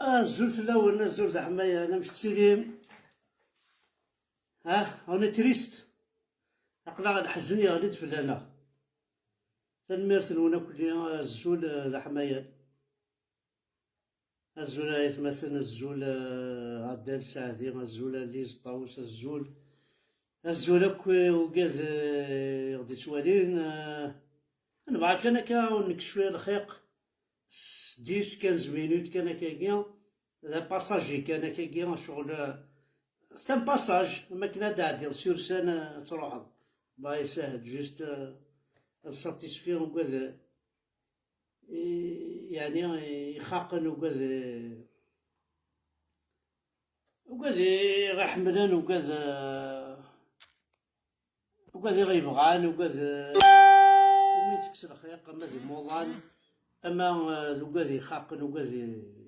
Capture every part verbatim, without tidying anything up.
Azul fell-awen, azul d aḥmayan, amek tettilim? Ah, on est triste. Aql-aɣ lḥezzen yeɣli-d fell-aneɣ. Tanemmirt-nwen akk-nni, azul, eh, d aḥmayan. Azul a aytmaten, azul, eh, Adel Saɛdi, azul a Liz Ṭawes, azul. Azul akk, eh, ugad, eh, i ɣ-d-ittwalin, eh, nebɣa kan akka ad nekk cwiya lxiq, s dix, quinze minutes kan akkagi, d apassager kan akkagi, ccɣel, eh, c'est un passage, am akken ad d-tɛeddiḍ s ursan, eh, ad truḥeḍ. Allah isahel, juste, eh, ad satisfiɣ ugad, eh, i, yeɛni, ixaqen ugad, eh, ugad i ɣ-iḥemmlen, ugad, eh, ugad i ɣ-yebɣan, ugad, eh, umi tekkes lxiq, ama d imuḍan, ama, eh, d ugad ixaqen, ugad i-,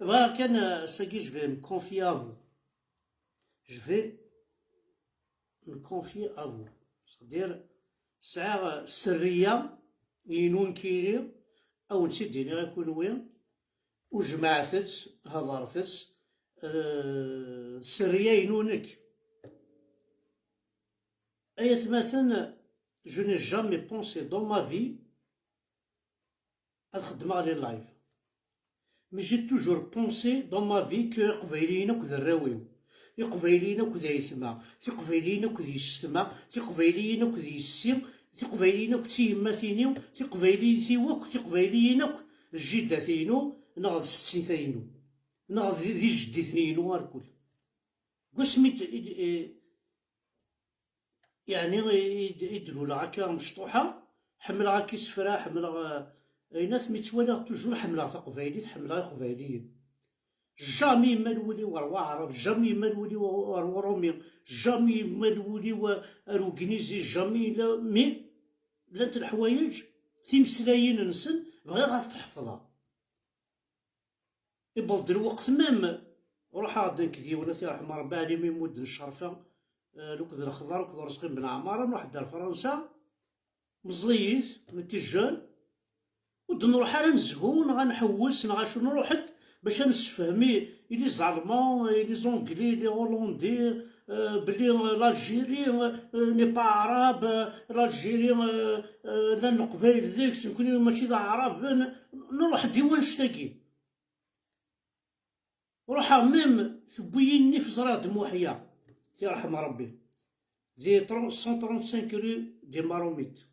bɣiɣ kan, eh, ass-agi, je vais me confier à vous. Je vais me confier à vous. C'est-à-dire, sɛiɣ sserriya inu nekkini, ad wen-tt-id-iniɣ i kunwi, u jemɛet-tt, hedṛet-tt, eh, d sserriya inu nekk. Ay atmaten, je n'ai jamais pensé dans ma vie ad xeddmeɣ les lives. Mais j'ai toujours pensé dans ma vie que Iqbayliyen akk d arraw-iw. Iqbayliyen akk d aytma. Tiqbayliyin akk d yessetma. Tiqbayliyin akk d yessi. Tiqbayliyin akk d tiyemmatin-iw. Tiqbayliyin-iw akk, Tiqbayliyin akk d jiddat-inu, neɣ d settita-inu, neɣ d, d ijedditen-inu arkul. Deg wasmi d, i, i, yeɛni i, i, i d-luleɣ akka mecṭuḥa, ḥemmleɣ akka isefra, ḥemmleɣ, eh, ayen asmi ttwaliɣ, toujours ḥemmleɣ taqbaylit, ḥemmleɣ iqbayliyen. Jamais yemmal wul-iw ar waɛrab, jamais yemmal wul-iw ar uṛumi, jamais yemmal wul-iw ar ugnizi, jamais yella, mais llant leḥwayeǧ, timeslayin-nsen, bɣiɣ ad t-ḥefḍeɣ. Iwweḍ-d lweqt même, ruḥeɣ-d nekk d yiwen, ad t-yerḥem Ṛebbi, Ɛli Mimud n Ccerfa, eh, akked Lexḍer, akked Urezqi Ben Ɛmara, nruḥ-d ar Fransa, meẓẓiyit, nekk jeune, ur d-nruḥ ara nezhu, neɣ ad nḥewwes, neɣ acu, nruḥ-d bac ad nessefhem i, i les Allemands, i les Anglais, les Hollandais, eh, belli, eh, l'Algérie, eh, n'est pas arabe, eh, l'Algérie, eh, eh, llan Leqbayel deg-s, nekkni mačči d Aɛraben, nruḥ-d i wannect-agi. Ruḥeɣ même tewwi-yi nnif, ẓriɣ-d Muḥya, t-yerḥem Ṛebbi, di trente, cent trente-cinq rue des Maromites.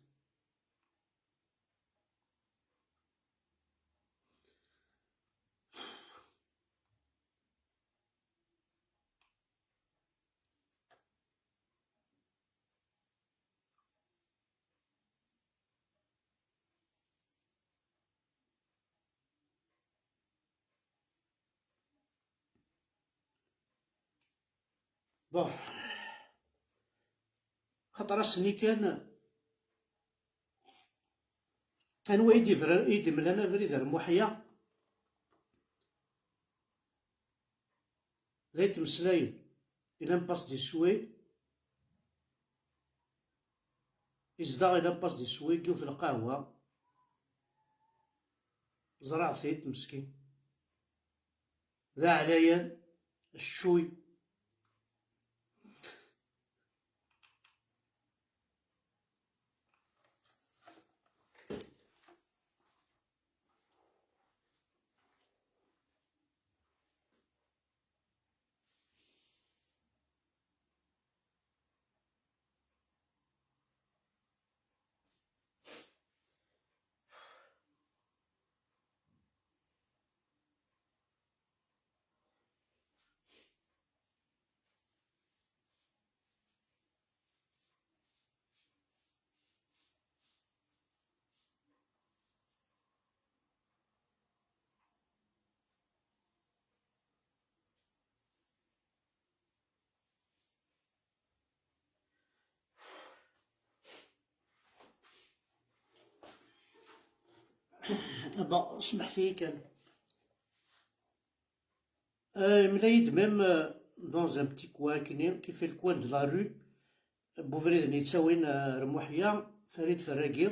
Bon. Xaṭer ass-nni kan, anwa i d-ibran, i d-imlan abrid ar Muḥya? D ay ttmeslayen. Il a un passe des souhaits. Izdeɣ il a un passe des souhaits deg yiwet lqahwa. Ẓriɣ-t-id, meskin. D aɛlayan, ccuy. Bon, smeḥt-iyi kan. Euh, yemla-yi-d même, euh, dans un petit coin akkenni, qui fait le coin de la rue, n ubrid-nni yettawin, euh, ar Muḥya, Farid Ferragi.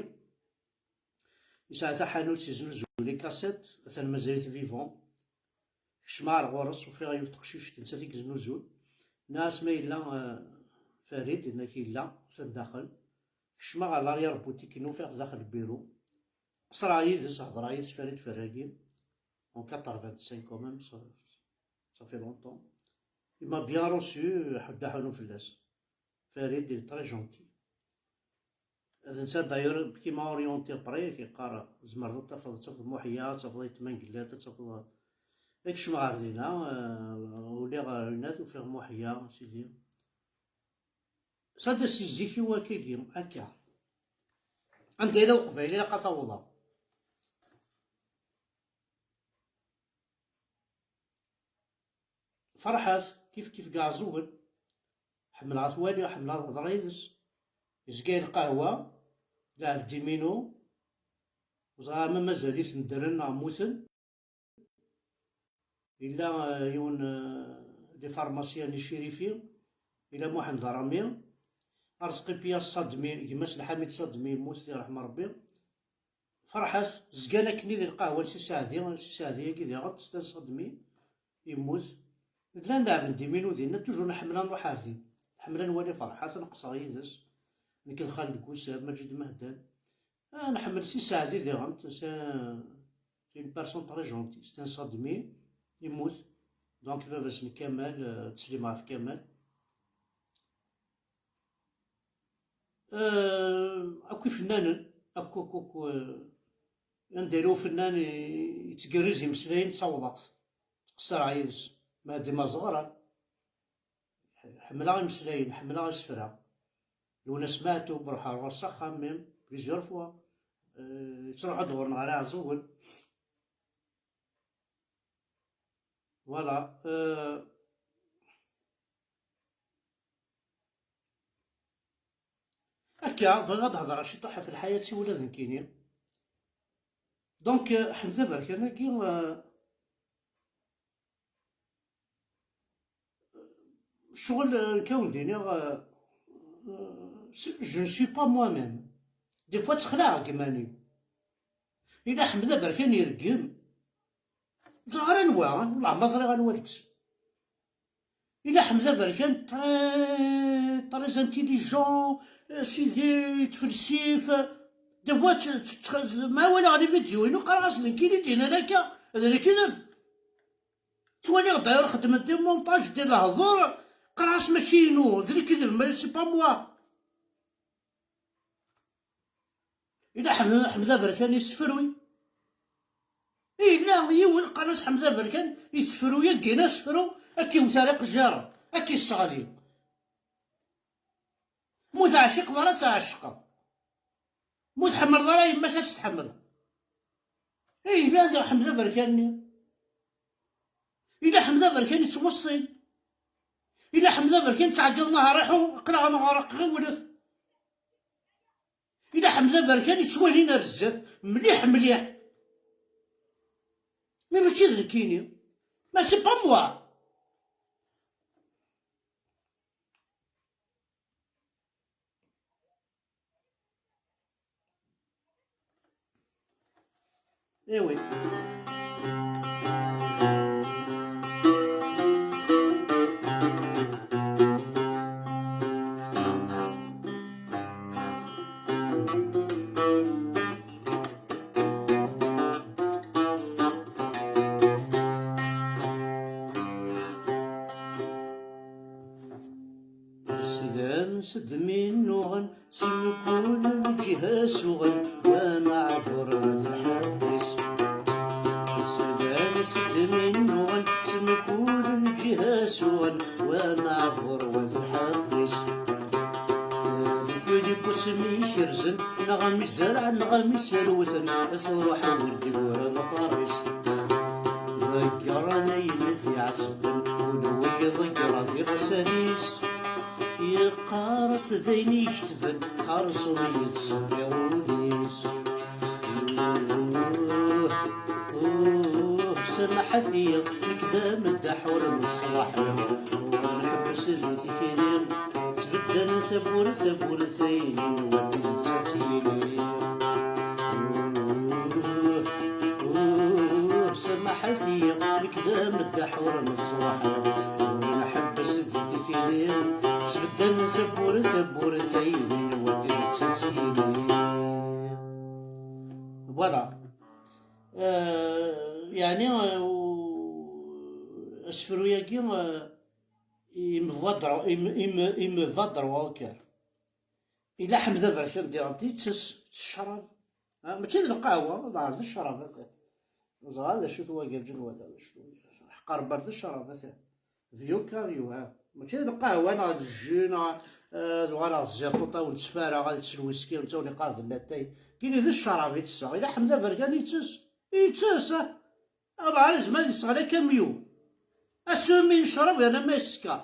Yesɛa taḥanut yeznuzu les cassettes, atan mazal-it vivant. Kecmeɣ ar ɣur-s, ufiɣ yiwet teqcict, nettat i yeznuzun. Nniɣ-as ma yella, eh, Farid, yenna-k yella, atan daxel. Kecmeɣ ɣer l'arrière boutique-inu, ufiɣ-t daxel lbiru. Qeṣṣreɣ yid-s, hedreɣ yid-s Farid Ferragi, en quatre-vingt-cinq quand même, ça, ça fait longtemps. Il m'a bien reçu, ḥedd aḥunu fell-as. Farid, il est très gentil. D netta d'ailleurs qui m'a orienté après, yeqqar tzemreḍ ad tafeḍ, ad tafeḍ Muḥya, ad tafeḍ Ayt Mangellat, ad tafeḍ, ad kecmeɣ ɣer dinna, eh, uliɣ ɣer dinna, ufiɣ Muḥya, sidi. Ça d si zik-iw akkagi, akka. Anda yella Uqbayli ilaq ad t-awḍeɣ. Ferḥat, kif kif deg Iɛeẓẓugen. Ḥemmleɣ ad t-waliɣ, ḥemmleɣ ad hedreɣ yid-s. Yezga i lqahwa, lɛebd iminu, ẓriɣ ama mazal-iten ddren neɣ mmuten. Yella, eh, yiwen, eh, di farmasya n Icirifi, yella Muḥend Arami, Arezqi Pia Ṣadmi, gma-s Lḥamid Ṣadmi yemmut, yerḥem Rebbi. Ferḥat, zgan akkenni di lqahwa n Si Saɛdi, Si Saɛdi-agi diɣen, Stan Ṣadmi, yemmut. Llan leɛben d iminu dinna, toujours nḥemmel ad nruḥ ar din. Nḥemmel ad nwali Ferḥat, ad nqeṣṣer yid-s. Nekk d Xaled Gusam, Maǧid Mehdan. Ah, nḥemmel Si Saɛdi diɣen, c'est un, c'est une personne très gentille. Stan Ṣadmi, yemmut. Donc, baba-s n Kamal, eh, tteslim ɣef Kamal. Eh, akk ifennanen, akk, akk, akk, eh, anda yella ufennan i-, yettgerriz imeslayen, ttawḍeɣ-t. Ttqeṣṣireɣ yid-s. Mehdi Maẓɣran. Ḥemmleɣ imeslayen, ḥemmleɣ isefra. Lwennas Meɛtub, ruḥeɣ ɣur-s axxam, même, plusieurs fois. Eh, yettruḥu-d ɣur-neɣ ɣer Iɛeẓẓugen. Voilà. Euh, akka, bɣiɣ ad hedreɣ ciṭuḥ ɣef lḥayat-iw ula d nekkini. Donc, euh, Ḥmed Aberkan-agi, euh, ccɣel, euh, nekk ad wen-d-iniɣ, euh, euh, je ne suis pas moi-même. Des fois, ttexlaɛeɣ deg iman-iw. Yella Ḥmed Aberkan ireggem. Ẓer anwa, wellah ma ẓriɣ anwa deg-sen. Yella Ḥmed Aberkan, très, très intelligent, euh, sidi, yettfelsif. Des fois, tt-, tt-, tt-, ma walaɣ les vidéos-inu, qqareɣ-as d nekkini d-yennan akka, d lekdeb. Ttwaliɣ d'ailleurs xeddmen des montages, des lehdur, qqareɣ-as mačči inu, d lekdeb, mais c'est pas moi. Yella Ḥmed, Ḥmed Aberkan yessefruy. Yella yiwen qqaren-as Ḥmed Aberkan yessefruy, ad d-yini asefru, ad k-iwet ar iqejjaren, ad k-isseɣli. Ma ur teɛciqeḍ ara, ad tɛecqeḍ. Ma ur tḥemmleḍ ara yemma-k, ad tt-tḥemmleḍ. Eh, yella d Ḥmed Aberkan-nni. Yella Ḥmed Aberkan yettweṣṣin. Yella Ḥmed Aberkan yettɛeggiḍ nahar iḥu, aql-aɣ neɣreq, ɣiwlet. Yella Ḥmed Aberkan yettwalin ar zdat, mliḥ, mliḥ. Mais mačči d nekkini. Mais c'est pas moi. Eh oui. Sdan s ddmin nnuɣen, si mkul lǧiha suɣen, wa maɛbur wa d lḥeqq-is. Sdan s ddmin nnuɣen, si mkul lǧiha suɣen, wa maɛbur wa d lḥeqq-is. Deg wid n wasmi ikerzen, neɣ mi zerɛen, neɣ mi serwten, truḥ ur d-iggur later-is. Ḍeggren ayen i t-iɛettben, ul wigi ḍeggreɣ d iɣsan-is. Yeqqar-as d ayen i iketben, xerṣum yettṣebbiṛ ul-is. Uh, uh, samaḥat-iyi, nekk d ameddaḥ ur neṣlaḥ. Ur nḥebbes di tikli, sbedden tawwurt, tawwurt ayen n wakken d tili. Uh, uh, samaḥat-iyi, nekk d ameddaḥ Ḥur n ṣṣbeḥ, nḥebbes di tikli, ttbeddan tawwurt, tawwurt aynin, wagi d ttayili. Voilà. Euh, yeɛni, euh, asefru-agi, euh, il me va droit, il me, il me, il me va droit au cœur. Ila Ḥmed Aberkan diɣen yettess, yettess ccrab. Ha, mačči d lqahwa, d ɛad d ccrab, ata. Neẓra d acu-t wagi, ǧenwala, d acu-t wagi. Ḥqer bar d ccrab, ata. Vieux Cario, ha. Mačči d lqahwa, neɣ d jus, neɣ, eh, d uɣaleɣ d ziṭuṭa, ur nettef ara, ad yettett lwiski, netta ur iqqar d latay. Kini d ccrab i tesseɣ. Ila Ḥmed Aberkan yettess. Yettess, ha. Aḍar yezmer ad yesseɣli akamyun. Asumi n ccrab yerna ma yeskeṛ.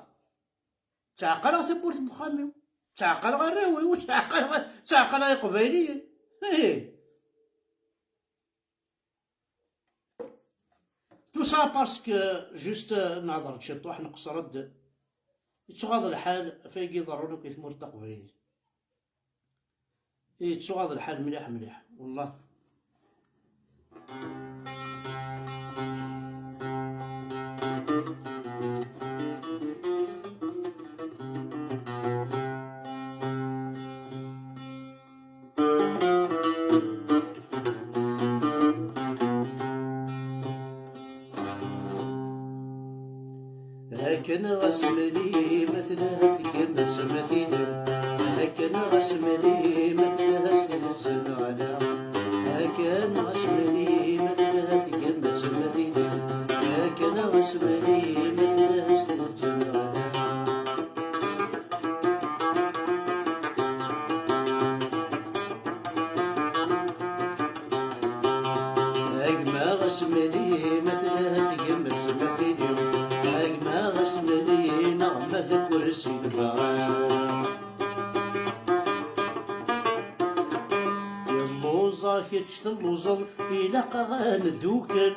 Ttɛeqqaleɣ tawwurt n uxxam-iw, ttɛeqqaleɣ arraw-iw, ttɛeqqaleɣ, ttɛeqqaleɣ Iqbayliyen. Ih. Tout ça parce que juste, euh, nehḍer-d ciṭuḥ, nqeṣṣer-d. Yettɣaḍ lḥal ɣef wayagi iḍerrun akk i tmurt taqbaylit. Yettɣaḍ lḥal mliḥ mliḥ, wellah. Akken ɣas mani ma telha tgemmet ma tidem, akken ɣas mani ma telha s tidet neɣ ala, akken ɣas mani ma telha tgemmet ma tidem, akken ɣas mani ma telha s tidet neɣ ala. A gma ɣas mani ma telha tgemmet ma tili, a gma ɣas mani neɣ ma d akersi lbaɣa. Lluẓeɣ kečč telluẓeḍ, ilaq-aɣ ad neddukel.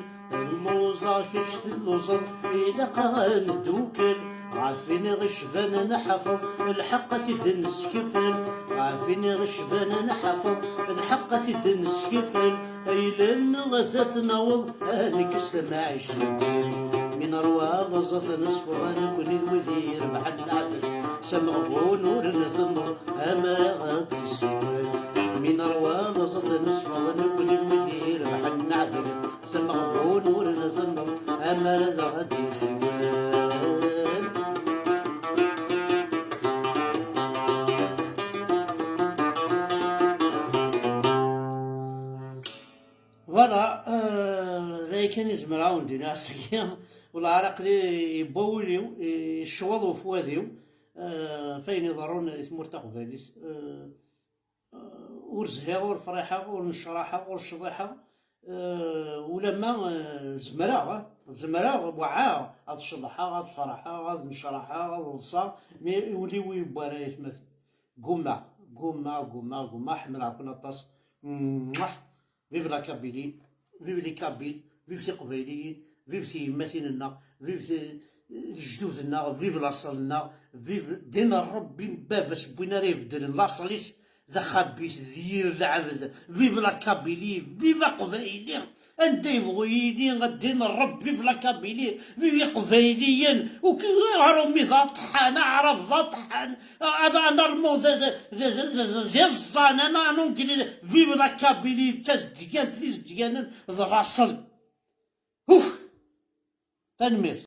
Lluẓeɣ kečč telluẓeḍ, ilaq-aɣ ad neddukel. Ɣef win i ɣ-icban ad nḥafeḍ, lḥeqq ad t-id-neskefel. Ɣef win i ɣ-icban ad nḥafeḍ, lḥeqq ad t-id-neskefel. Ayla-nneɣ ad t-naweḍ, ad nekkes tamaɛict n ddin. Mi neṛwa laẓ ad t-nesfeḍ, nekkni d wid irebḥen leɛdel. S ameɣbun ur ntemmeḍ, amar ad ɣ-d-yessiwel. Mi neṛwa laẓ ad t-nesfeḍ, nekkni d wid irebḥen leɛdel. S ameɣbun ur ntemmeḍ, amar ad ɣ-d-yessiwel. Voilà, euh, d aya kan i zemreɣ ad wen-d-iniɣ ass-agi. Wellah ar aql-i yewwa wul-iw, yecweḍ ufwad-iw, euh, f ayen iḍerrun di tmurt taqbaylit. Euh, ur zhiɣ, ur friḥeɣ, ur necraḥeɣ, ur cḍiḥeɣ. Euh, ulamma, euh, zemreɣ, eh, zemreɣ, weɛɛaɣ ad ceḍḥeɣ, ad ferḥeɣ, ad necraḥeɣ, ad ḍseɣ, mi ul-iw ur yewwi ara, aytmaten. Gummaɣ, gummaɣ, gummaɣ, gummaɣ, ḥemmleɣ-ken aṭas. Mwah. Vive la Kabylie, vive les Kabyles, vive tiqbayliyin, vive tyemmatin-nneɣ, vive ti-, lejdud-nneɣ, vive laṣel-nneɣ, vive ddin n Ṛebbi n baba-s n win ara ibeddlen laṣel-is d axabit d yir lɛebd. Vive la Kabylie, vive Aqbayli, anda yebɣu yili ddin n Ṛebbi, vive la Kabylie, vive Iqbayliyen, ur k-, aṛumi d aṭḥan, aɛṛab d aṭḥan, ad, ad, Alman d, d, d iẓẓan, ad, ad Angliz, vive la Kabylie, d tazedgant, d izedganen, d laṣel. Uf! Tanemmirt.